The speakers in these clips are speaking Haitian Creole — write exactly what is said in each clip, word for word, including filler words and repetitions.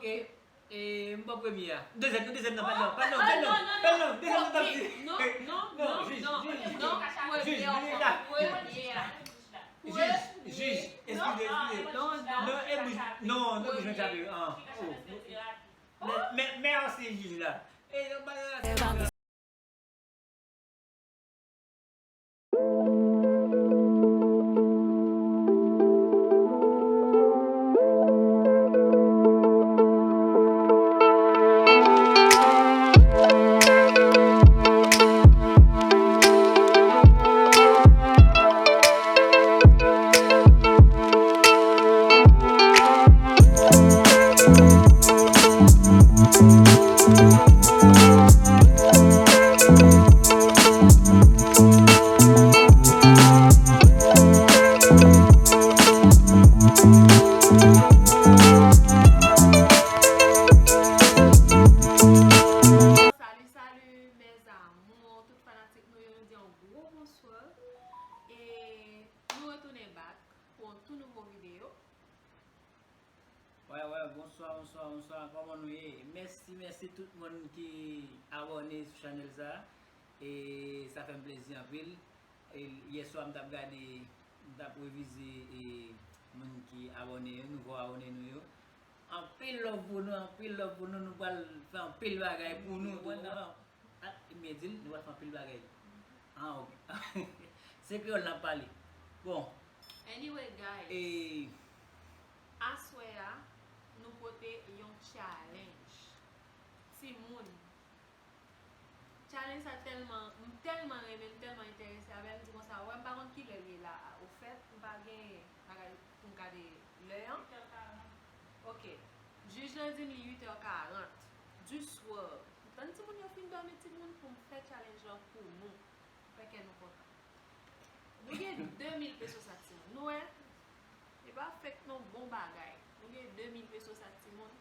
Ok. E, m pran premye a. Dezyèm nan, dezyèm nan, pa non, pa non, pa non, pa non, dezyèm nan, t ap di. Non, non, non, jij, non, jij, non, jij, premye jij, a, premye a. Jij, jij, eskize, eskize. Non, non. Non, e bouj, non, non, bouj nan chape, ah, oh. Mè, mè, mèsi, jij la. E, yo, ba, Salut, salut, mes amours, tout fanatik nou yo, nou di yon gwo bonswa. E nou retounen back pou yon tou nouvo videyo. Wè, wè, bonswa, bonswa, bonswa, kòman nou ye? Mèsi, mèsi tout moun ki abòne sou chanèl sa. E sa fè m plezi anpil. E yè swa m t ap gade, m t ap revize, e, moun ki abòne yo, nouvo abòne nou yo. Anpil love pou nou, anpil love pou nou, nou pral fè anpil bagay pou nou. Ah, m byen di l, nou pral fè anpil bagay. Ah, ok. Se kreyòl n ap pale. Bon. Anyway, guys. E aswè a, nou pote yon challenge. Timoun. Challenge sa tèlman, m tèlman renmen, m tèlman enterese avè l, m di konsa, wè, m pa konn kilè l ye la a. Ofèt, m pa gen bagay pou m gade lè an. Ok. Jij lan di m li uit è karant du soir. M tann timoun yo fin dòmi, timoun, pou m fè challenge lan pou nou. Fè kè nou kontan. Nou gen de mil pesos ak timoun. Nou wè? E pa fake non, bon bagay. Nou gen de mil pesos ak timoun.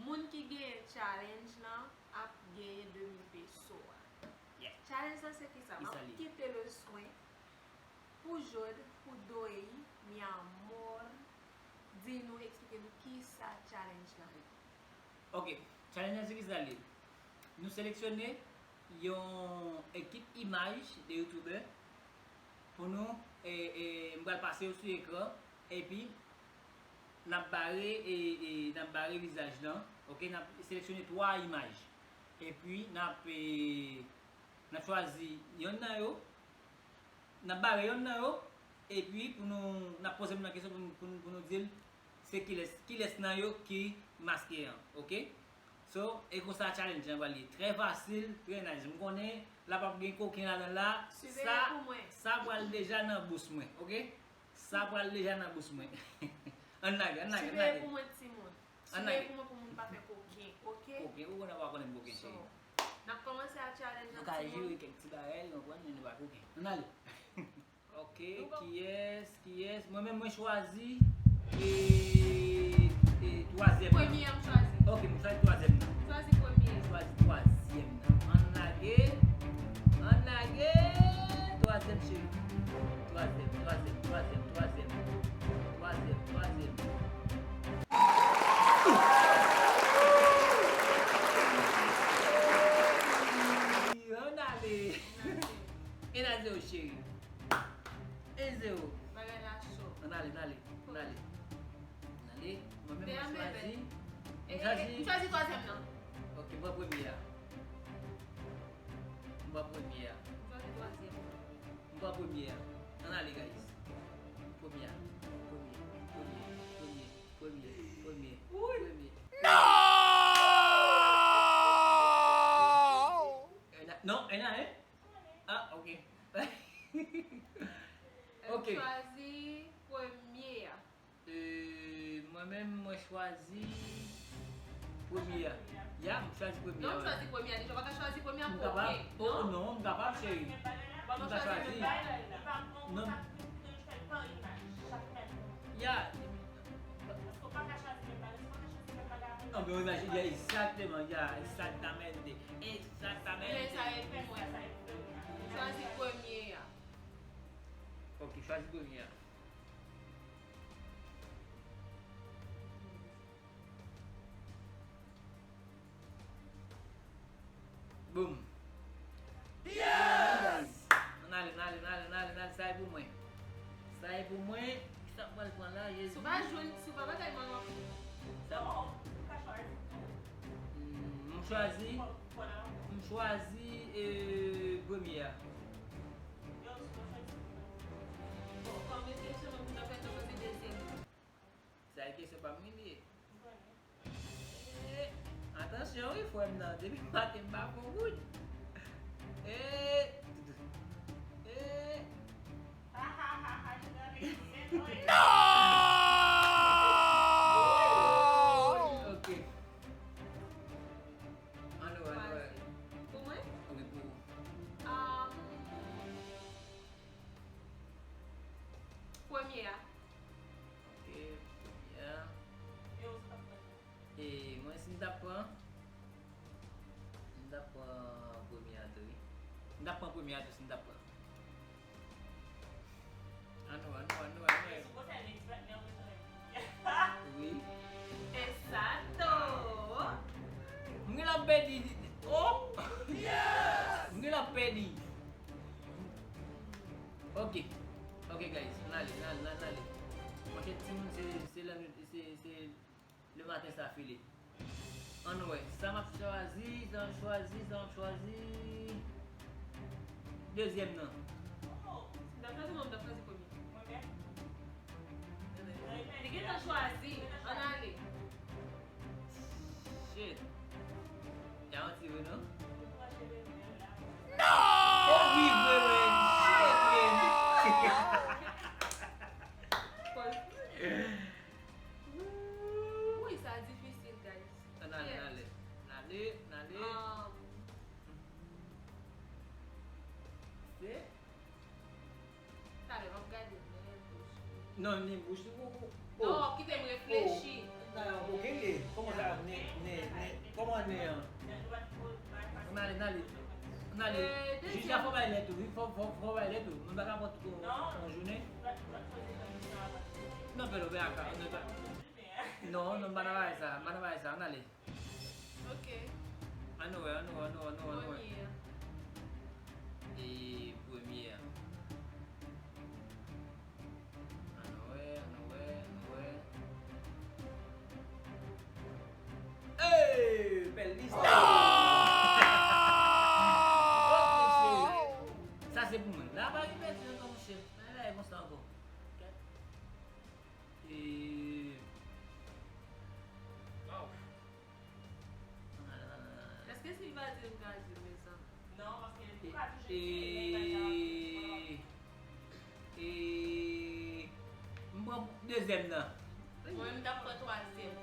Moun ki genyen challenge lan ap genyen de mil peso a. Challenge lan se kisa? M ap kite le soin pou Jod, pou Doyi, mi amor, di nou, eksplike nou kisa challenge lan ye. Ok, challenge lan se kisa l ye? Nou seleksyone yon ekip imaj de youtubè pou nou, e, e, m pral pase yo sou ekran, epi n ap bare, e, e, n ap bare vizaj lan, ok, n ap seleksyone twa imaj, epi n ap, e, n ap chwazi yonn nan yo, n ap bare yonn nan yo, epi pou nou, n ap poze moun nan kesyon pou nou, pou nou, pou nou di l se kilès, kilès nan yo ki maske an, ok? So, e konsa challenge an pral ye. Trè fasil, trè nice. M konnen la p ap gen koken ladan l la. Sa, sa pral deja nan bous mwen, ok? Sa pral deja nan bous mwen. Ann lage, ann lage, ann lage. Siveye pou mwen, timoun. Siveye pou mwen pou moun pa fè koken, ok? Koken, ou konnen pa konnen koken, cheri. So, n ap kòmanse a challenge an, timoun. Nou ka jere kèk ti bagay, ou konprann, men nou pa koken. Ann ale. Ok, kiyès, kiyès? Mwen menm, mwen chwazi, e, e, twazyèm nan. Premye a m chwazi. Ok, mwen chwazi twazyèm nan. Chwazi premye. Chwazi twazyèm nan. Ann lage. Ann lage. Twazyèm, cheri. Twazyèm, twazyèm, twazyèm, twazyèm. Twazyèm, twazyèm. Ann ale. Ann ale. Un à zéro, cheri. Un zéro. Bagay la cho. Ann ale, ann ale, ann ale. Ann ale. Mwen menm, mwen chwazi. M chwazi. M chwazi twazyèm nan. Ok, m pran premye a. M pran premye a. M chwazi twazyèm. M pran premye a. Ann ale, guys. Premye a. Premye, premye, premye, premye, premye, premye. No! Non, Ena, hein? Ah, ok. Ok. M chwazi premye a. Euh, mwen menm, mwen chwazi premye a. Ya, m chwazi premye a. Non, m chwazi premye a deja. Ou pa ka chwazi premye a pou okenn. Oh, non, m kapab, cheri. M ka chwazi. Non. Ya. Paske w pa ka chwazi menm bagay, si w pa ka chwazi menm bagay avè l. Non, men w imajine, exactement, ya, exactamente, exactamente. Men sa e pou mwen. Chwazi premye a. Ok, chwazi premye a. Pou mwen, kisa m pral pran la, Jezi? Si w pa jwenn, si w pa batay mwen, w ap. Sa m chwazi. M chwazi, m chwazi e, premye a. Bon, kòm kesyon, mwen, m ta fè, ta poze dezyèm. Sa e kesyon pa m li ye. Eh, atansyon wi, frè m nan. Depi maten m pa fè yon goud. Eh, eh. Non! Ok. Annou wè, annou wè. Pou mwen? Ok, pou ou. Um, premye a. Ok, premye a. E mwen, si m t ap pran, m t ap pran premye a tou, wi. M t ap pran premye a tou, si m t ap pran. Annou, annou, annou, annou. Wi. Exacto. M gen la pèdi. Oh! M gen la pèdi. Ok. Ok, guys. N ale, n ale, n ale. Monchè, timoun, se, se lè nou, se, se le maten sa file. Ann wè, sa m ap chwazi, sa m ap chwazi, sa m ap chwazi. Dezyèm nan. Oh, si m ta chwazi mwen, m ta chwazi premye. Mwen menm? Li gentan chwazi. Ann ale. Shit. Sa manti vre, non? Non! Oh, wi, vre, wi. Shit, wi. Wi, sa difisil, guys. N ale, n ale. N ale, n ale. Um, Se? Talè, m ap gade nen, bouch. Non, nen, bouch. Ou, ou, ou. Non, kite m reflechi. Oh. Nan, ok, nen. Kòman sa, nen, nen, nen. Kòman nen an? N ale, n ale. N ale. Euh, jij la fò bay lè tou, wi. Fò, fò, fò bay lè tou. Nou pa ka pran tout yon, yon jounen. Non, pèlo, ben, aka, nou pa. Non, non, m pa nan bagay sa, m pa nan bagay sa, ann ale. Ok. Ann wè, ann wè, ann wè, ann wè, ann wè. Premye a. E premye a. Ann wè, ann wè, ann wè. Hey, bèl lis. Sa se pou mwen. La pa gen pèdi ankò, monchè. Pa gen bagay konsa ankò. E, waw. Èske si l pa di l, m ka di l, mezanmi? Non, paske ou ka toujou di l, men pa jan. E, e, m pran dezyèm nan. Mwen menm, m t ap pran twazyèm.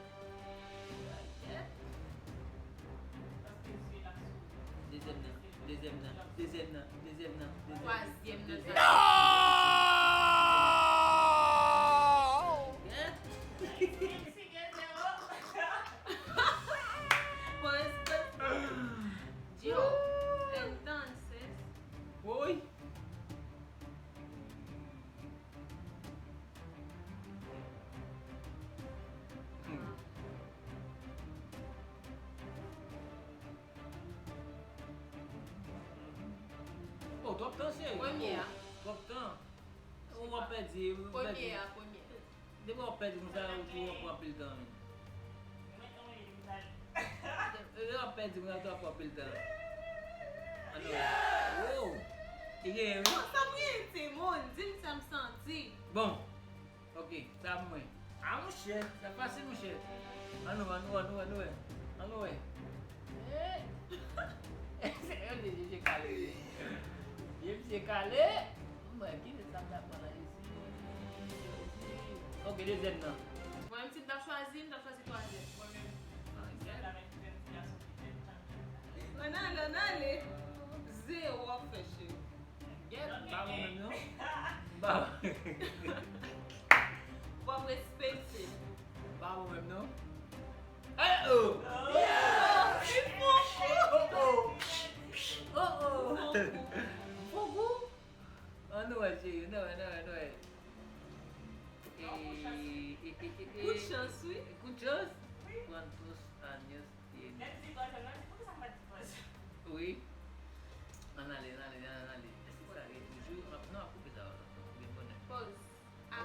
Paske zye l ap souri. Dezyèm nan, dezyèm nan, dezyèm nan, dezyèm nan, dezyèm nan. Twazyèm nan. Dezyèm nan. Non! Gèt. Pues, pues. Yo, entonces. Woy. Hmm. Oh, twòp tan, cheri. Premye a. Oh, twòp tan. Ou w ap pèdi, ou pèdi. Premye a, premye. Depi w ap pèdi konsa, ou tou w ap pran anpil tan, wi. Depi w ap pèdi konsa, ou tou w ap pran anpil tan. Ann wè. Wow! Li genyen, wi. Bon, sa m genyen, timoun? Di m sa m santi. Bon. Ok, sa pou mwen. Ah, monchè, sa fasil, monchè. Ann wè, ann wè, ann wè, ann wè. Ann wè. Eh! Se yon de mesye kale, wi. Vye mesye kale. Mwen, ki lè sa m ta pran la, Jezi? Ok, dezyèm nan. Mwen menm, si m ta chwazi, m ta chwazi twazyèm. Mwen menm. Ann ale, ann ale. Zewo w ap fè, cheri. Gèt, m pa bon menm non. M pa, w ap respekte. M pa bon menm non. Eh, oh! Oh, oh! Oh, oh! Fò gou. Ann wè, cheri, ann wè, ann wè, ann wè. E, e, e, e, e. Kout chans, wi. Kout chans? Wi. Cuántos años tienes? Lè m di bòz, lè m di, poukisa m pa di bòz? Wi. Ann ale, ann ale, ann ale. Èske sa gen toujou? Non, ap koupe sa, ap koupe bonè. Pòz. A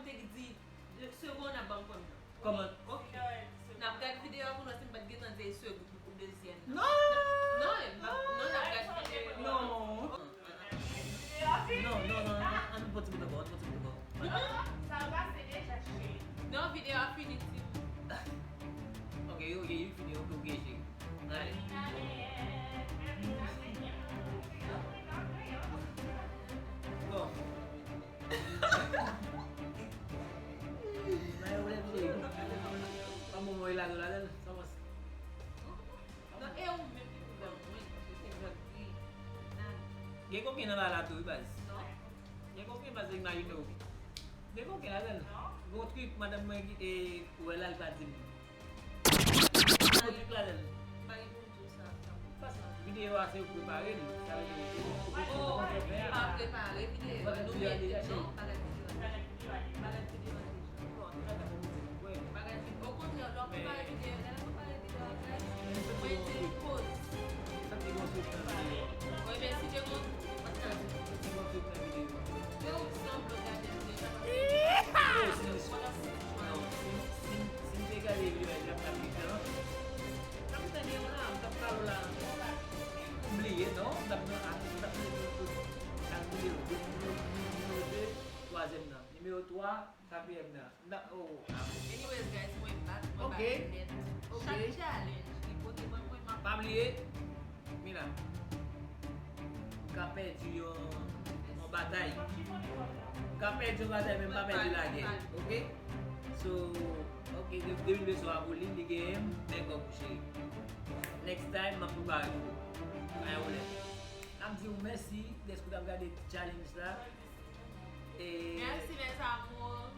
m te di, de segonn n ap ban m premye. Kòman? Ok. N ap gad videyo a pou nou, si m pa t gentan di se ou dezyèm nan. Non! Non, non, n ap gad videyo a. Non! Non, non, non, non, ann fè ti bout ankò, ann fè ti bout ankò. Non, sa pase deja, cheri. Non, videyo a fini, ti. Ok, ok, li fini, ok, ok, cheri. Ale. Bon. Nan yon lè cheri. Pa bon mwen la, la, la, sa pase. Non, e ou menm ki pou ban mwen, paske se vant li. Gen koken nan la la tou, wi, baz. Non. Gen koken, baz, imajine w. Gen koken ladan l. Gon trik, madanm mwen ki, e, wè la, li pa di m. Gon trik ladan l. Pa gen pou m di w sa. Videyo a se ou prepare l, sa vle di se ou ki konn fè a. Pa prepare videyo a, nou mete non, pa gad videyo a. Pa gad videyo a deja. Bon, an tou ka, ta fè moutre nou, wè. Pa gad videyo, okontrè, lè w prepare videyo, lè w prepare videyo a, guys, mwen te poze. Sa te gon sou tan videyo. Wi, men si te gon, sa te gon sou tan videyo. Fè w sanble w gade l deja, paske si, si, si m te gade videyo a, l ap ta diferan. Nan, nan, oh. Anyways, guys, mwen bat, mwen Ok. Bat nèt. Ok. Chak challenge, li pote ban mwen, m ap Pa bliye, Mina, m ka pèdi yon, yon batay. M ka pèdi yon batay, men m pa pèdi lagè. Ok? So, ok, de, de mil de sou a pou li, li genyen m, men kòb cheri. Next time, m ap prepare pou ou. Pa gen pwoblèm. N ap di w mèsi dèske w t ap gade challenge la. E Merci, mes amours.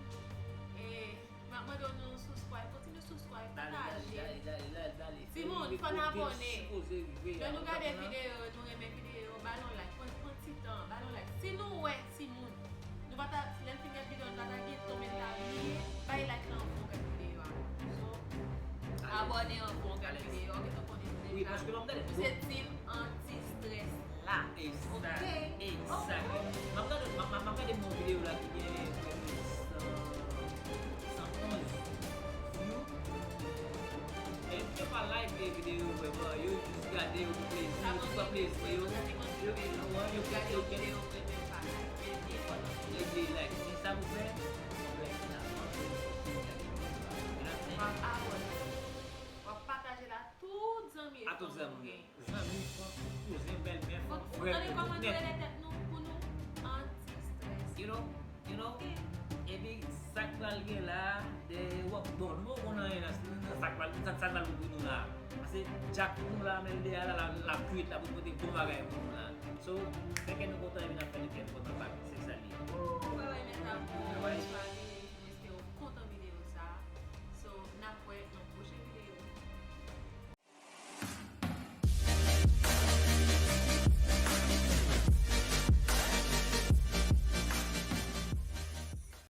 E m ap mande w nou subscribe, kontinye subscribe, Dale, dale, pataje. dale, dale, dale, dale. Timoun, fò n abòne. Lè nou gade Videyo. Videyo, nou renmen videyo, ba l yon like, pran, pran ti tan, ba l yon like. Si nou wè timoun, nou pa ta, lè n fin gade videyo, nou pa ta gen tan, men n ta bliye, bay like lan anvan w gade videyo a. So, abòne anvan w gade videyo a, ok, tankou nou Wi, paske lè m gade nou se team anti-stress la. Exact. Ok. Exact. M ap gade, m ap, m ap gade yon videyo la ki gen prèske san, san onz view. E yo pa like videyo vrèman, yo jis gade yo pou plezi, yo pran plezi yo. Yo, yo, yo, yo, yo, yo, yo, yo like. Men sa pou fè, like la. W ap abòne. W ap pataje la tout zanmi e A tout fanmi zanmi. w gen. Zanmi, fanmi, kouzen, bèlmè, fanmi, Ou frè, tande kòman nou tout nèt. Rele tèt nou pou nou anti-stress. You know, you know. Epi sa k pral gen la, de, w ap, bon, nou poko konn anyen nan, nan sa k pral, sa, sa k pral pou nou la. Paske Jack pou nou la, men l deyò la, l ap, l ap kwit, l ap pote bon bagay pou nou la. So, back and